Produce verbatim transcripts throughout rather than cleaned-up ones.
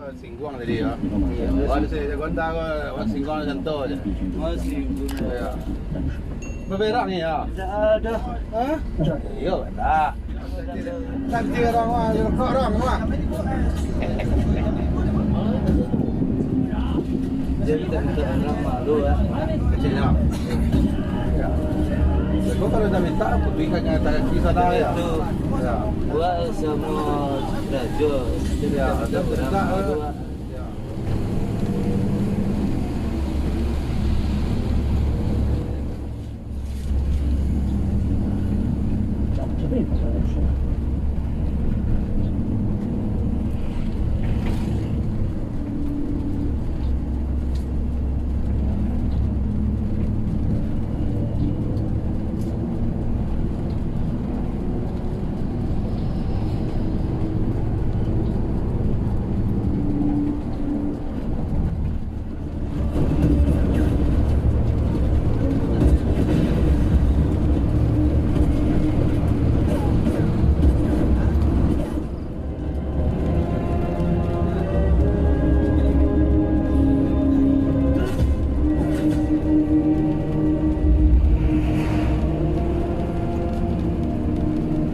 Singguang tadi, ya. Wan se jago anda ko, wan singguang contoh aja. Oh, singguang. Ya. Beberang ya. Tidak ada. Hah? Iyo, dah. Nanti orang wah, orang wah. Jadi kita minta orang malu, ya. Kecilnya. Ya. Kau kalau dah minta, aku berikan yang tak kisah dah, ya. Itu. Ya. Buat sama raja. Ya, ada orang minta, malu, ya.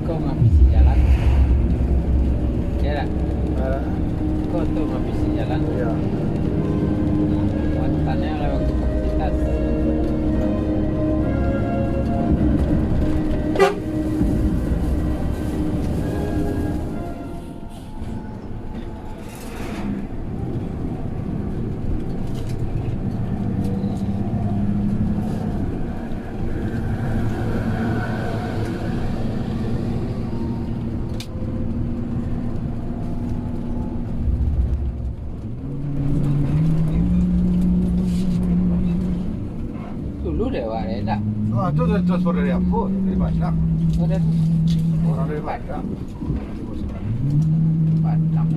Kau ngabisi jalan. Ya tak? Eh. Kau tu ngabisi jalan. Ya. Muatannya lewat kapasitas. Dulu deh, Wak, deh, tak? Oh, tu dah transfer dari Ambon, dari Padang. Oh, dari Orang dari Padang. Padang.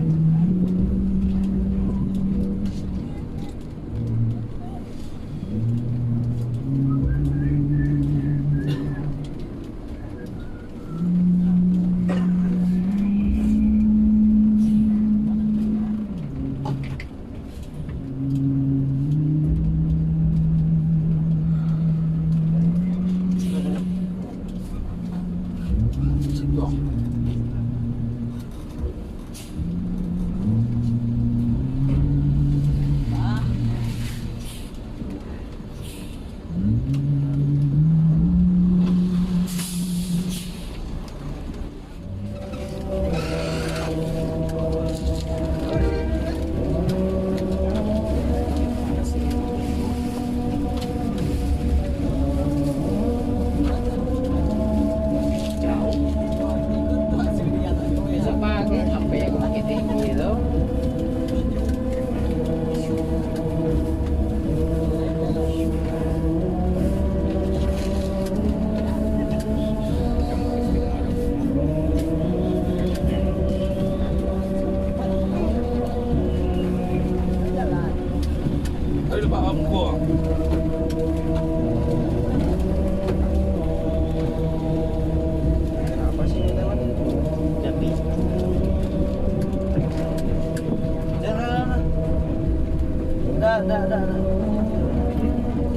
Dah, dah, dah, dah.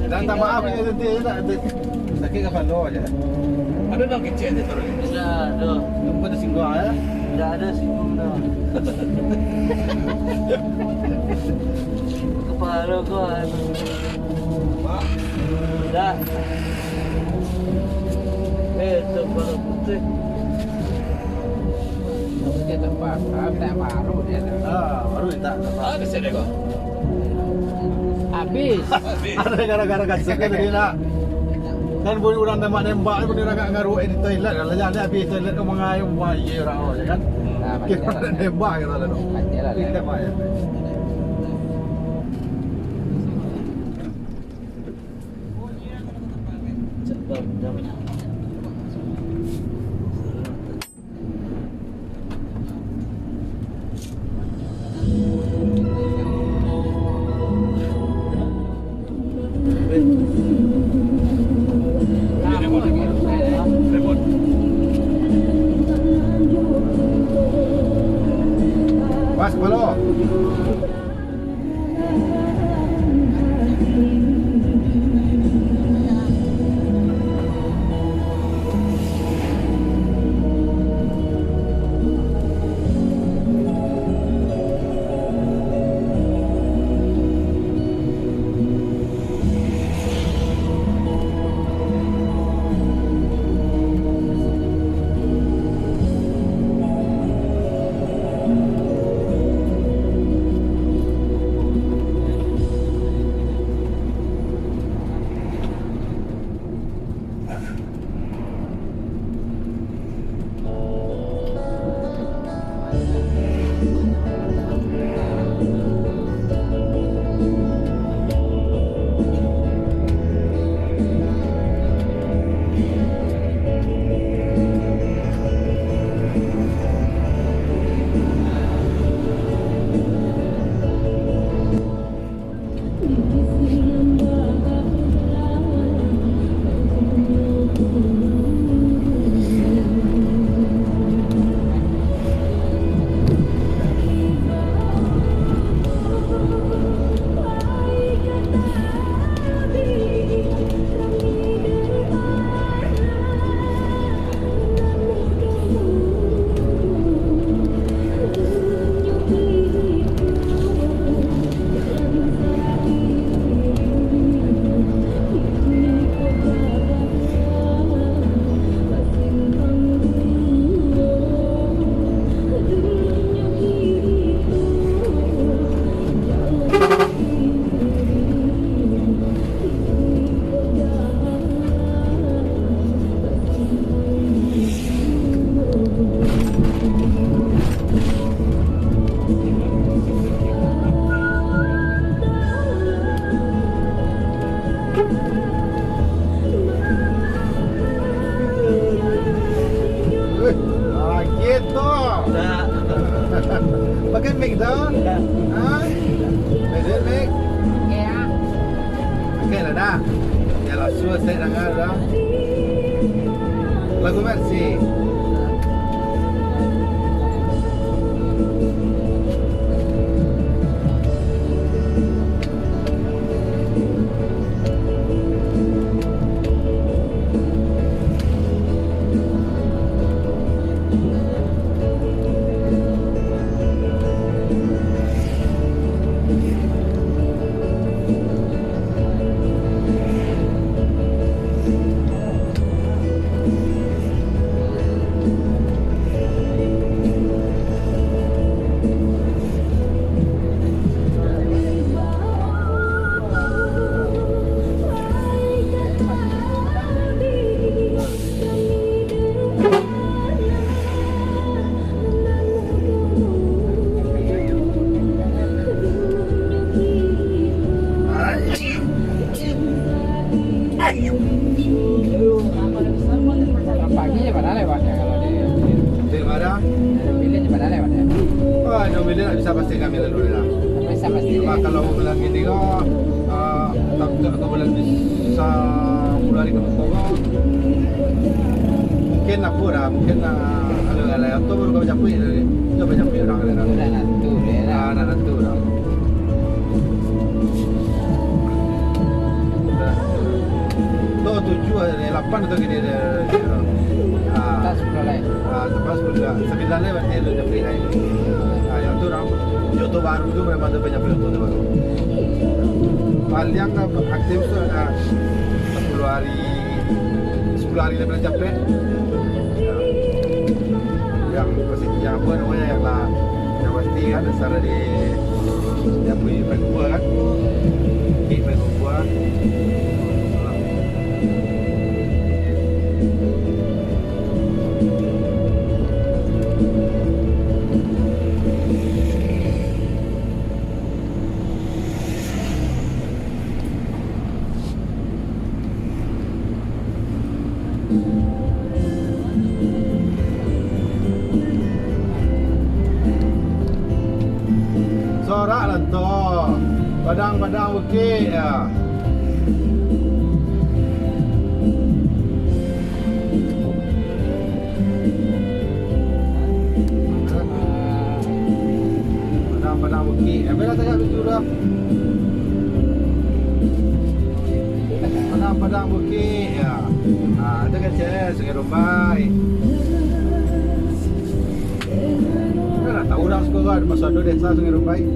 Dan tak maaf ni, nanti tak, nanti sakit kapalo aja. Ada nang kecil je taruh. Tidak ada. Lupa tersinggung, ya? Tidak ada singgung dah. Kepala kau, ah. Dah. Eh, tu kepala putih. Dia tempat, ah, minta baru dia tu. Ah, baru minta tempat. Ah, bisa deh kau. Habis. Ada gara-gara kasar kan tadi nak. Kan bunyi urang nembak-nembak, bunyi urang ngaruh di toilet. Kalau jadi habis toilet tu mangai, wah, iya urang, ya kan? Nah, kira macam urang nembak gitu lah tu. Macam lah, kita lah. Tembak ya. Pas kapalo. Weh, sakik tu. Pakai mic tu? Ha? Pakai mic? Ya. Oke lah dah. Ya lah, suah saya dengar dah. Lagu Mercy. Pagi je pada lewat ya kalau di Hotel Mara. Hotel Mara. Wah, Hotel Mara tak bisa pasti kami lalu lah. Tak bisa pasti. Cuma kalau bulan gini kok, ah, tak, tak, tak bulan bisa mulai ke Mekong kok. Mungkin apa dah, mungkin, ah, kalau alai oto baru kau capek, dia kau capek orang ada dah. Dah nantu dia dah. Ah, dah nantu dah. Dah. Tu tujuh ada lapan atau gini dia. Ah. Atas sepuluh lai. Ah, sepuluh sepuluh lah. Sembilan lai berarti ada lebih lai. Ah, yang tu orang, oto baru tu memang ada banyak oto baru. Paling aktif tu ada sepuluh hari, sepuluh hari lebih capek. Ya. Yang pasti, yang apa namanya, yang lah, yang pasti kan dasar dari yang punya paling tua kan. Di paling tua. Sorak lanto, padang-padang bukik ya. Padang Bukik. Ambil lah tagak pintu tu. Padang, Padang Bukik, ya. Ah, tu kan cek Sungai Rumbai. Kan dah tahu dah suko kan, pasal tu desa Sungai Rumbai.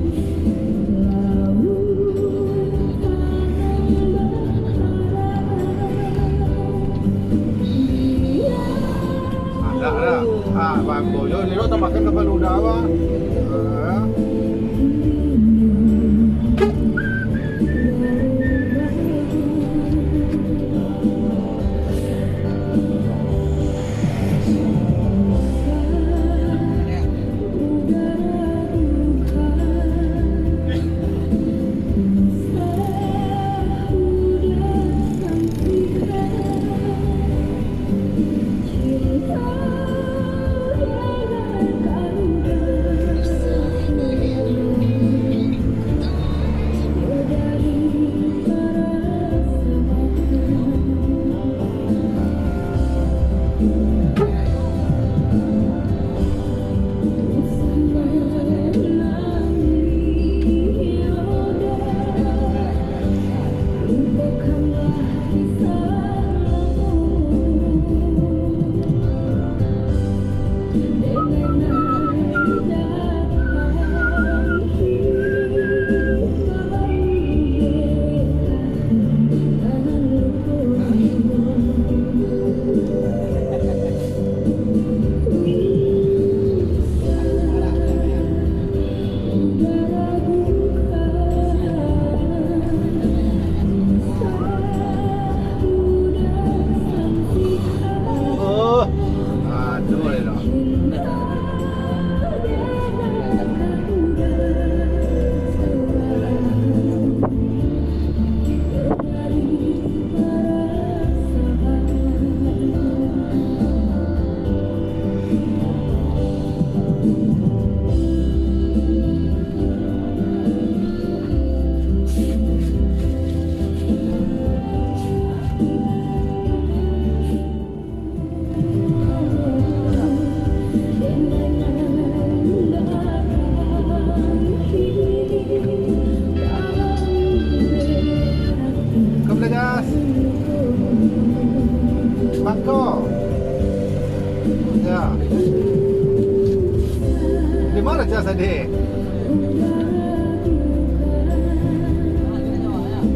Ada, ada. Ah, bangko yo, ni lo tambahkan kapalo uda, bah. Ah. Oh, aduh, ya Allah. Kau belajar bangko. Ya. Di mana Jas tadi?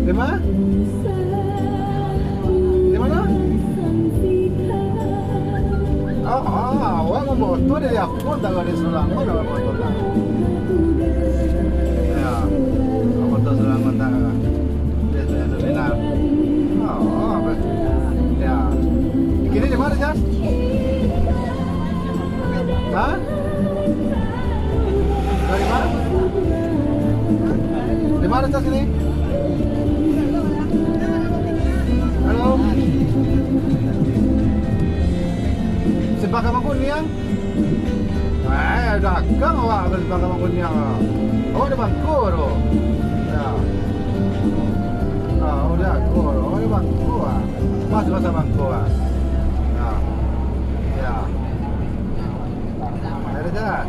Di mana? Di mana? Oh, ah, awak mambawa tu dari aku, tak ada seorang pun awak bawa tu. Ya, aku tu seorang pun tak ada. Dia tu yang terkenal. Oh, apa? Ya. Kini di mana, Jas? Hah? Dari mana? Di mana tas ini? Halo? Simpang Kampung Kuniang? Eh, dagang awak ka Simpang Kampung Kuniang. Awak di bangko tu. Ya. Ah, awak di bangko tu. Awak di bangko ah. Pas pasal bangko ah. Ya. Ya. Ada jalan.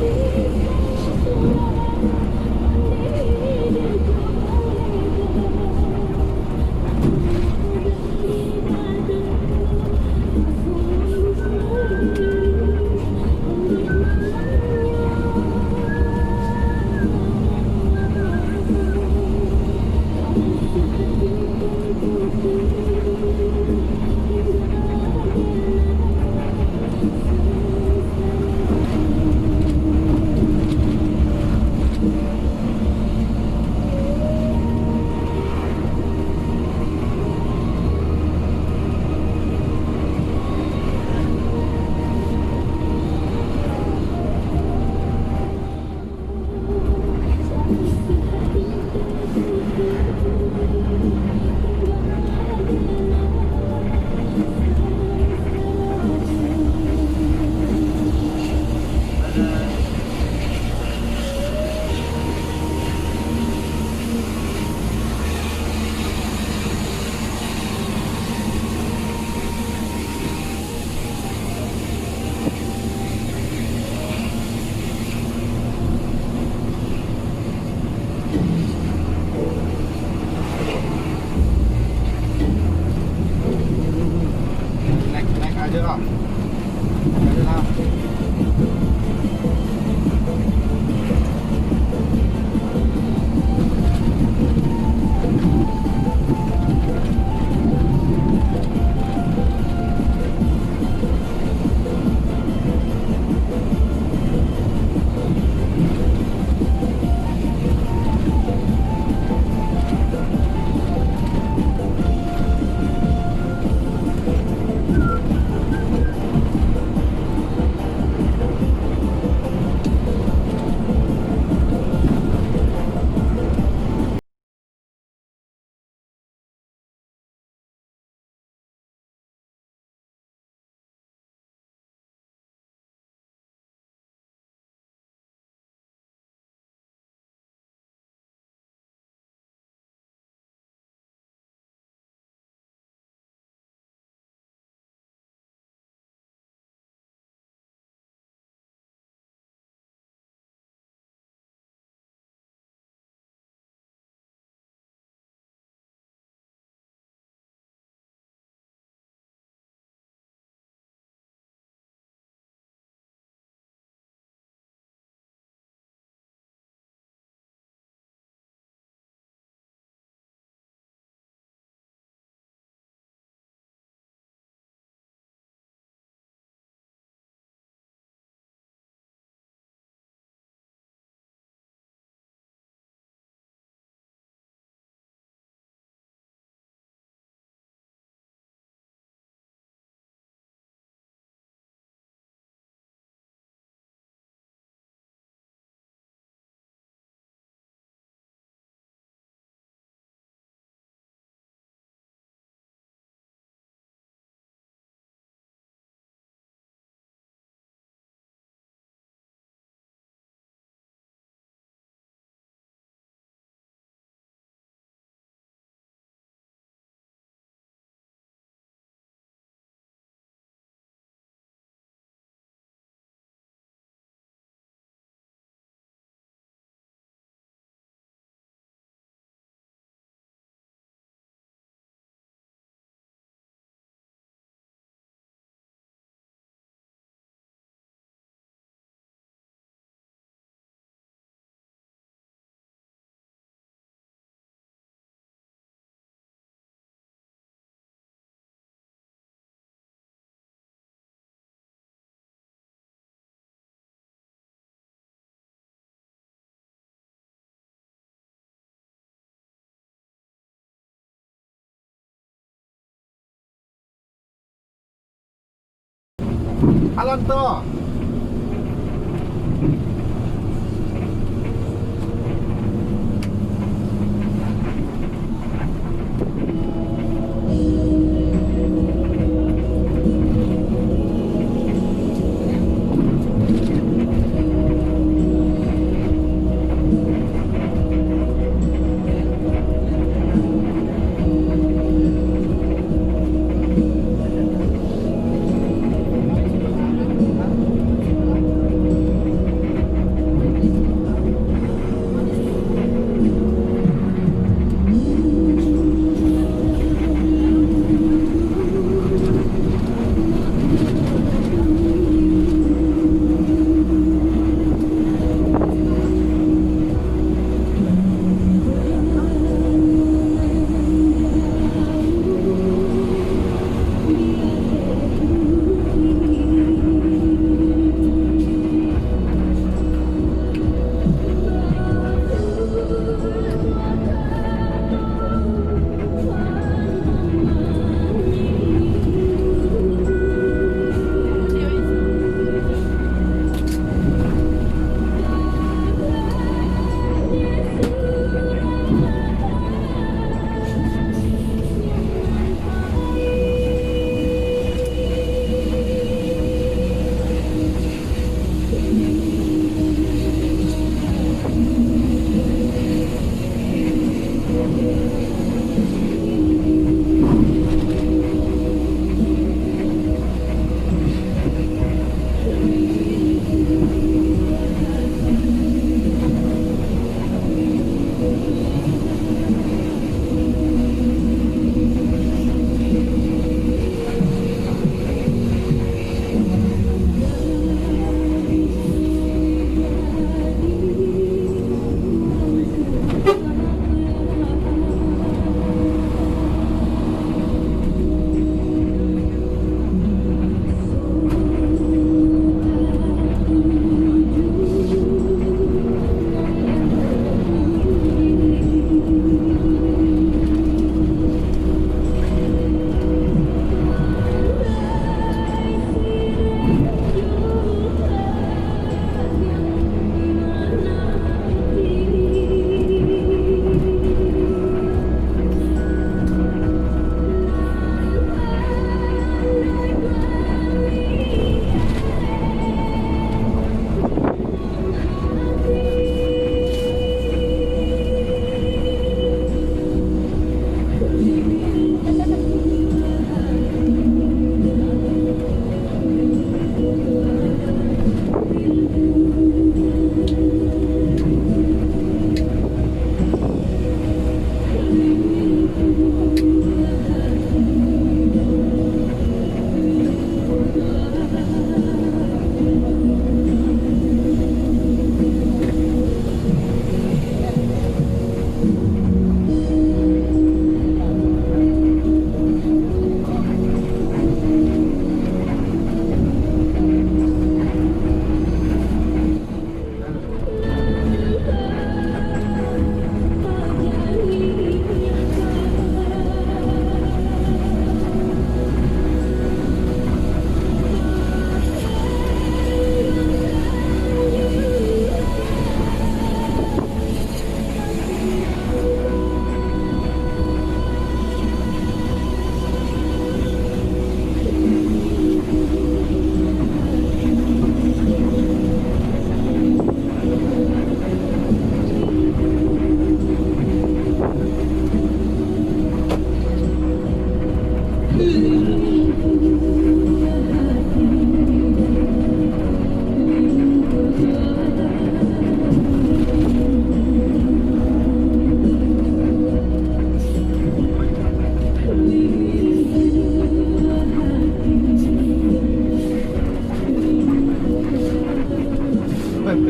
Naik, naik aja lah. Naik aja lah. Alonto.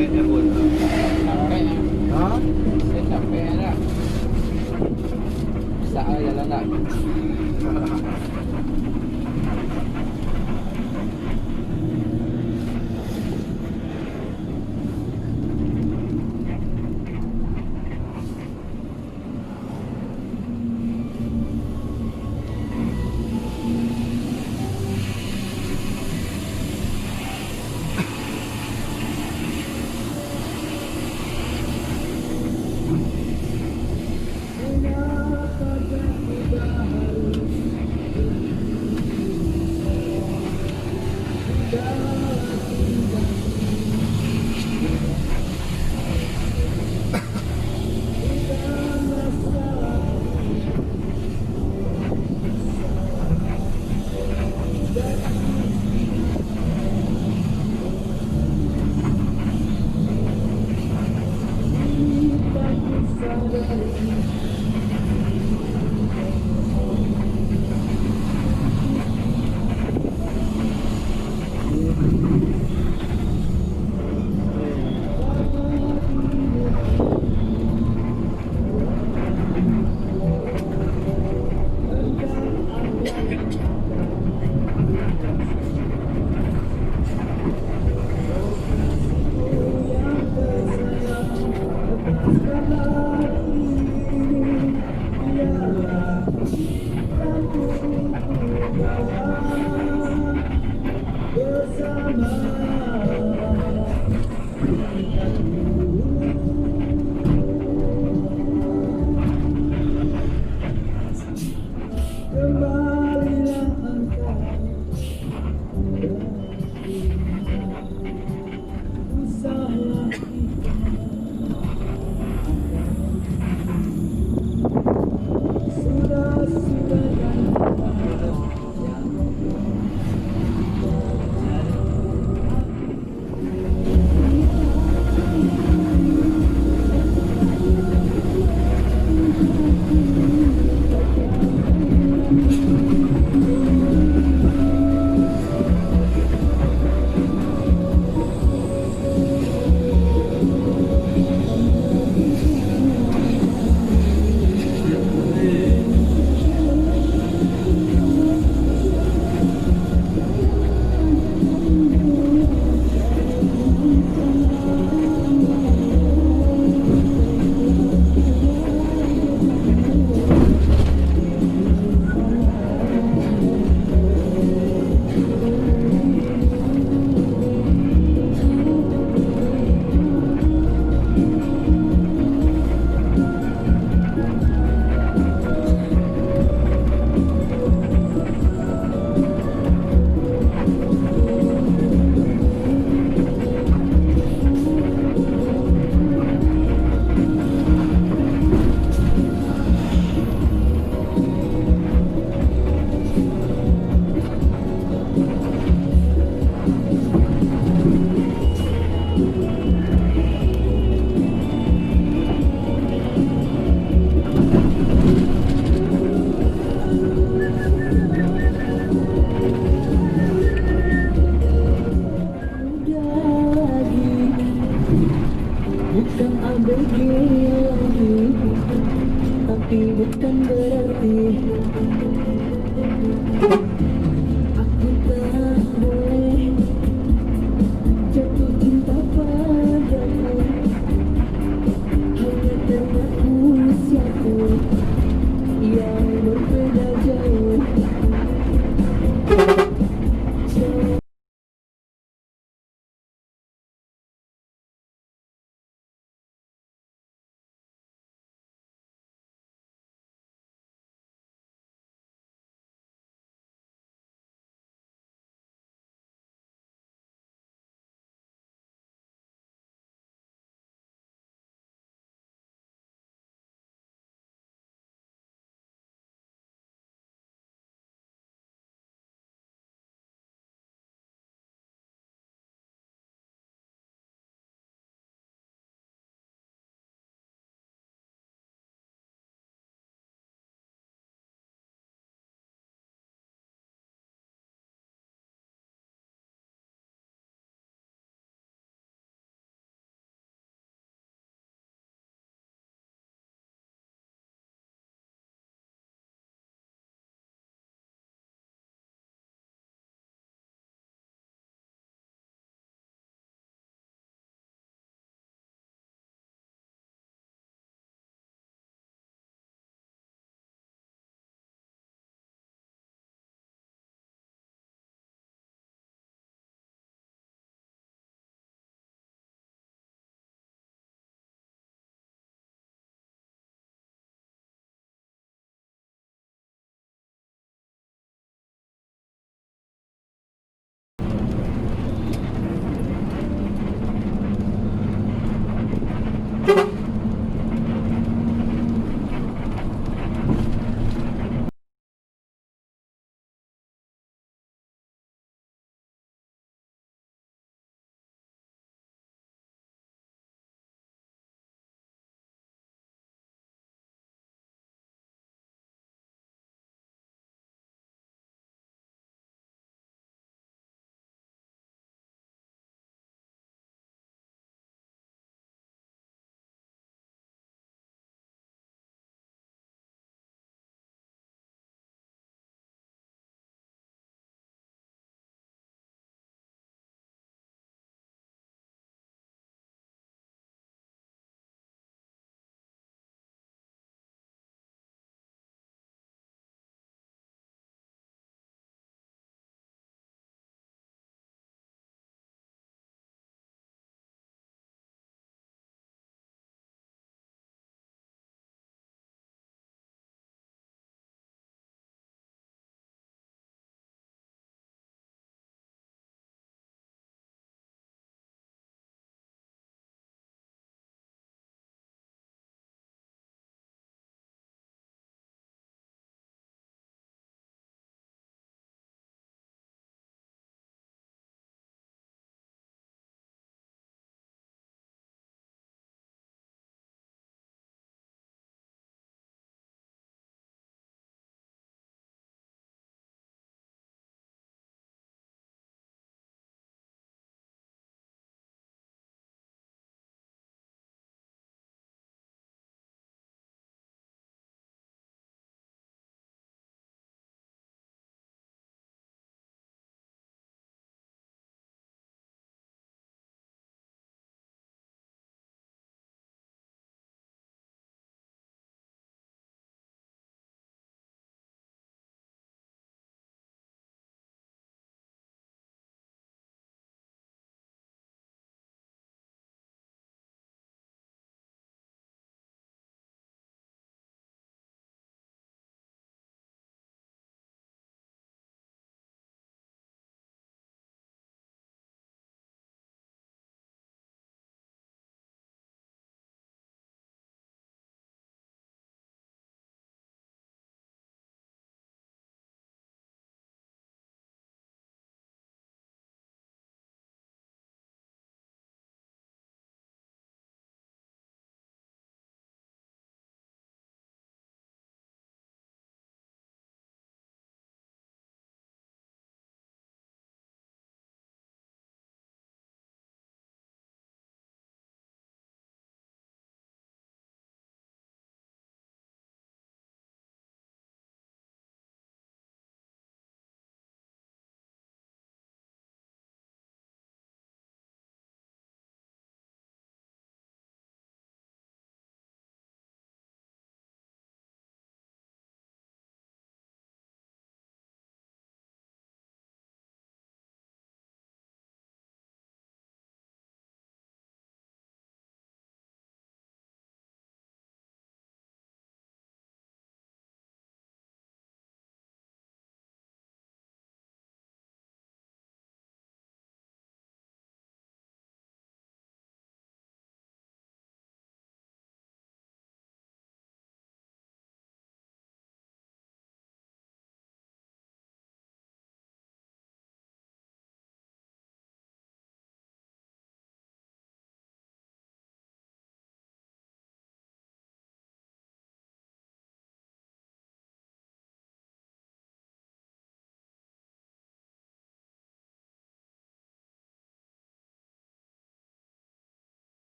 Ha? Saya capek dah. Bisa jalan dah. Bukan A B G lagi, tapi bukan berarti aku tak boleh jatuh cinta padamu. Hanya karena ku siapa yang berbeda jauh.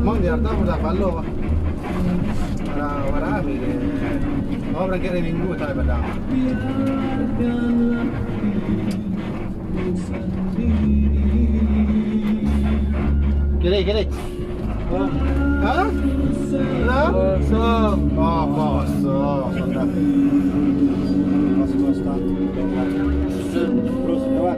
Oh, Jakarta udah balo. Orang, orang ambil deh. Oh, berangkat hari Minggu, tak ada Padang. Kiri, kiri. Ha? Lah? Kosong. Oh, kosong. Sudah. Kosong, kosong. Terus lewat.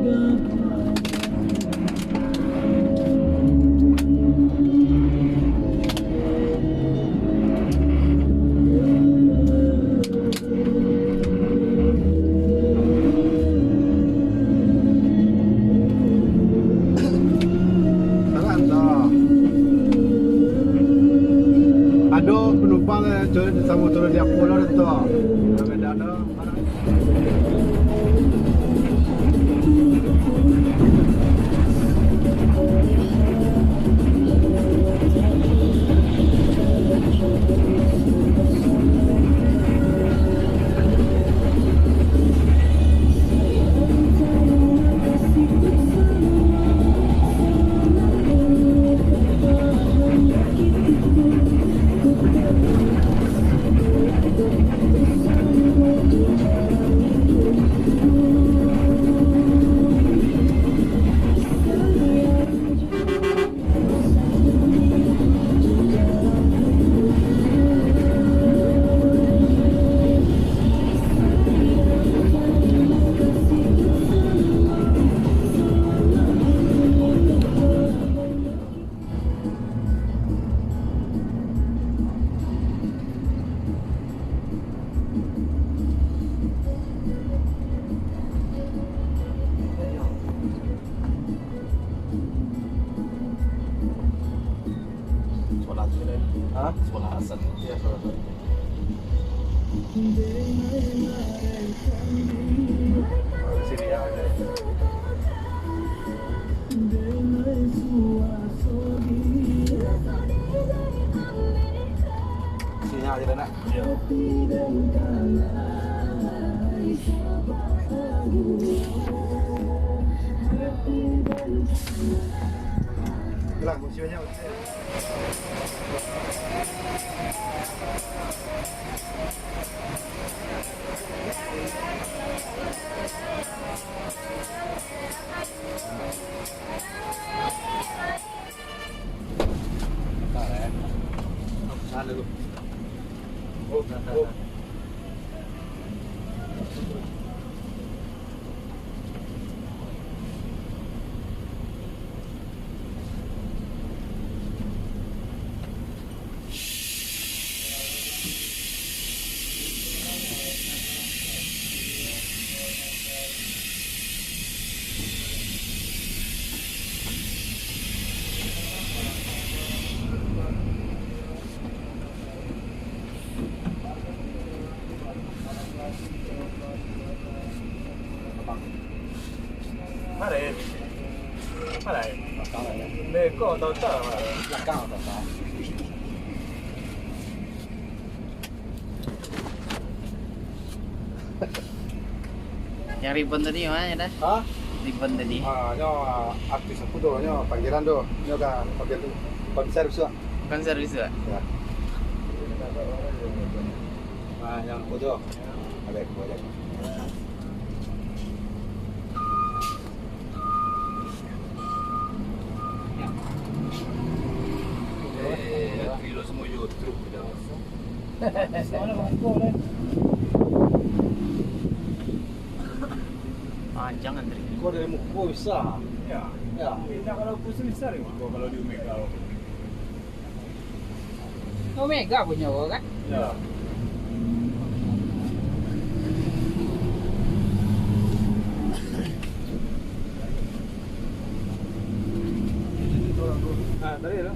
Ado panumpang, eh, curi samo turun di Apollo tu. Kami dah ada. Sekolah tu kan? Ha? Sekolah asal. Iya, sekolah asal. Sini ya. Sini aja dah, nak. Iya. Lah, makasih banyak. Mari. Mari. Beko, tau-tau. Belakang, tau-tau. Yang ribbon tadi ma nyo, Da? Ha? Ribbon tadi. Ah, nyo, ah, artis aku tu, nyo panggilan tu. Nyo ka bagian tu. Konser bisuak. Konser bisuak? Ya. Ah, yang aku tu. Ada aku aja. Eh, antri lo samo YouTube dah. Panjang antri. Kau dari muko bisa. Ya. Ya. Indak kalau pusing bisa. Kau kalau di Omega. Omega punyo ko kan? Ya. Ah, tadi tu.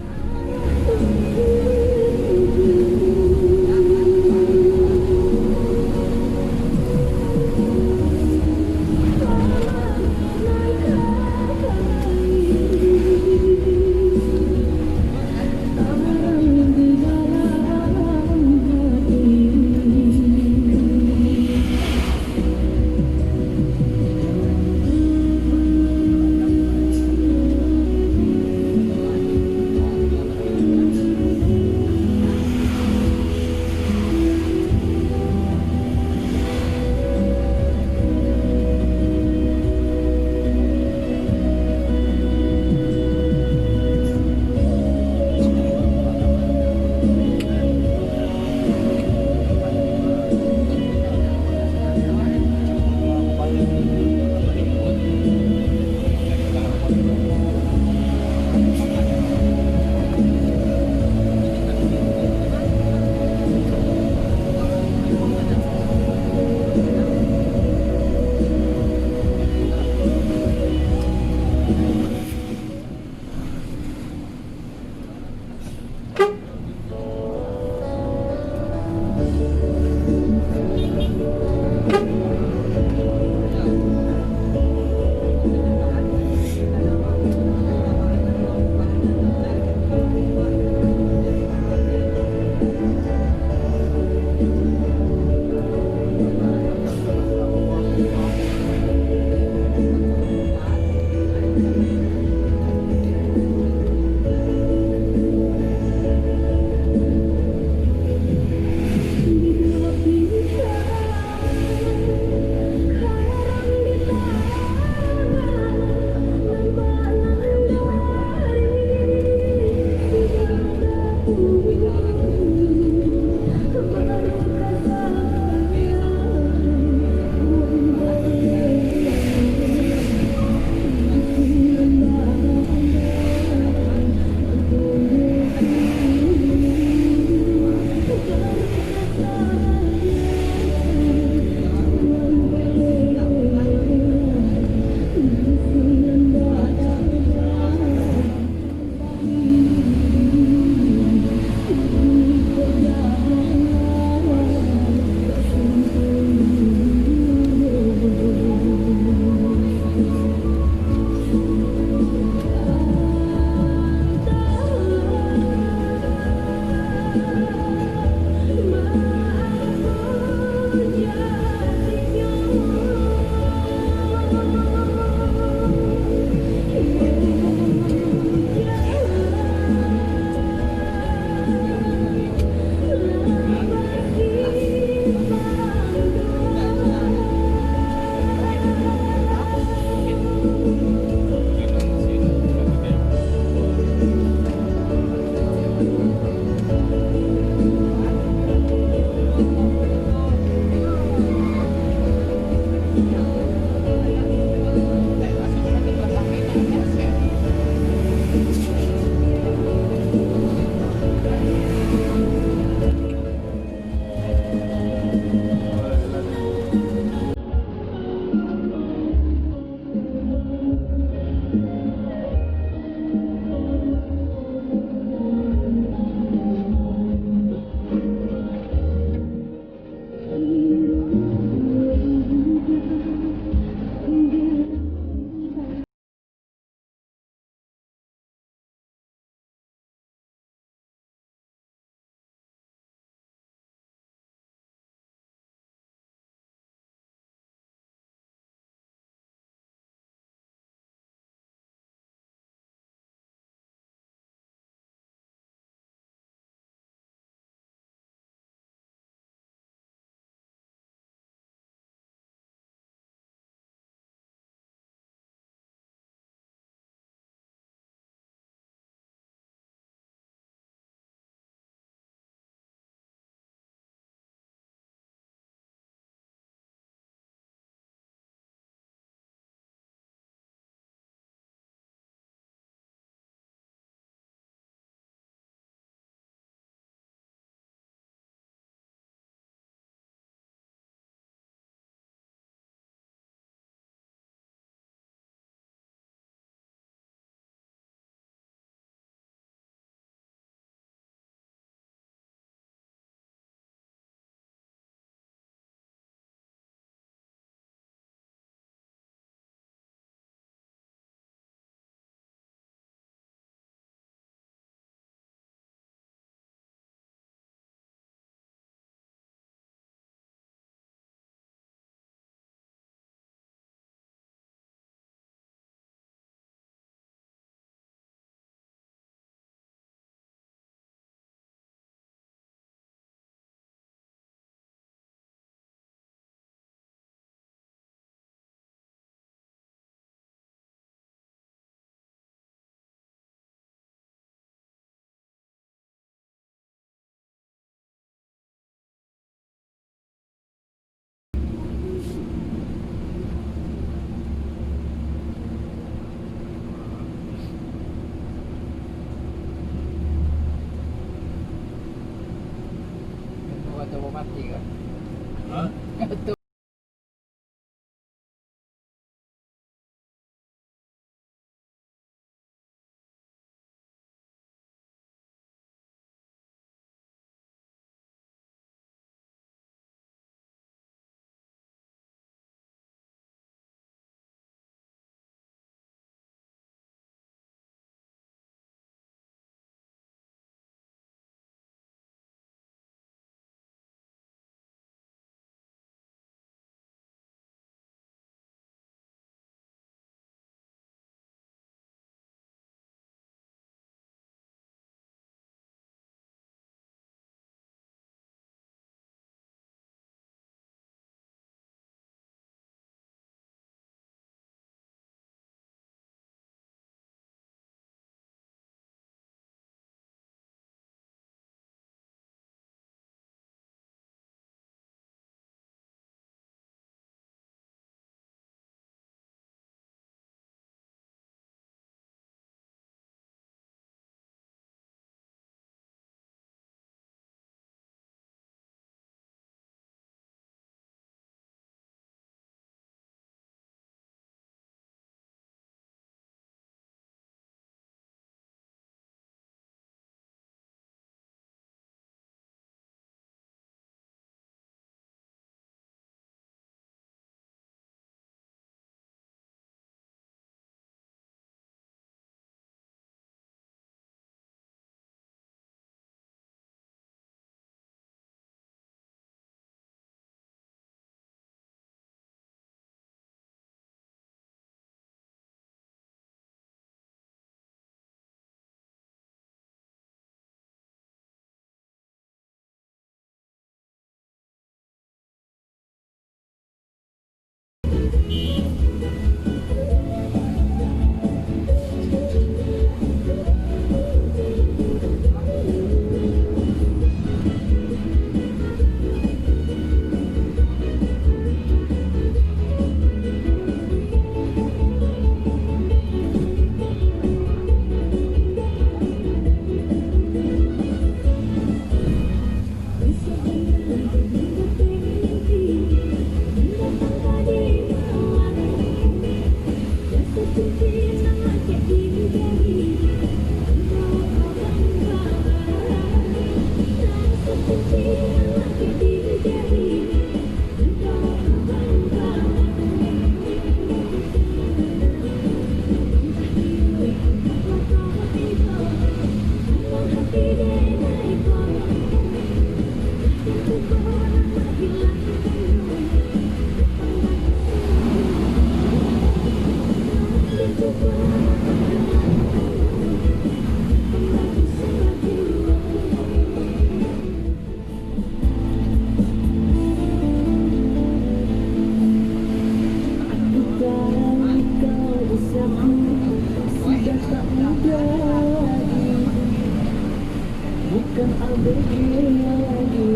Kan ada dia lagi,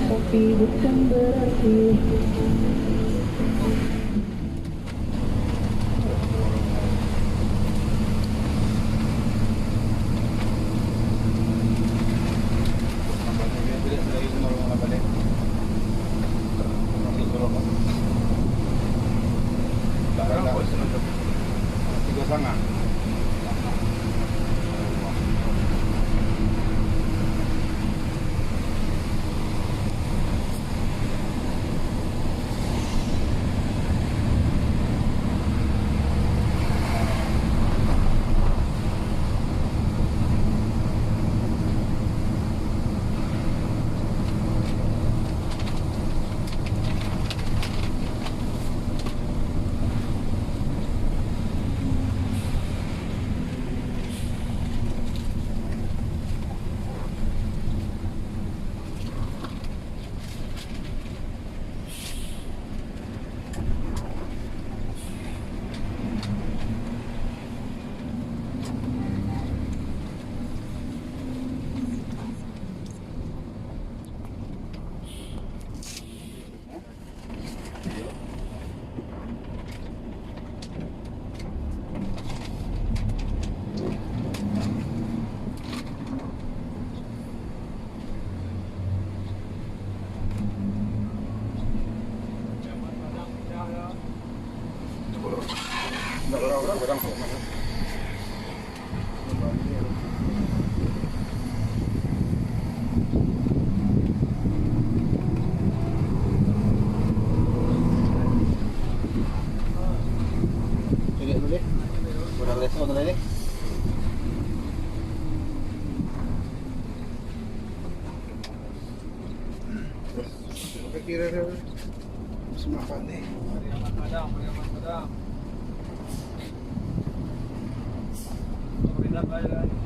tapi bukan berarti. Tigo sangang. Cari dulu deh. Udah beres, udah beres. Oke, kira-kira. Semakan nih. Pariaman Padang, Pariaman Padang. Pemerintah Padang.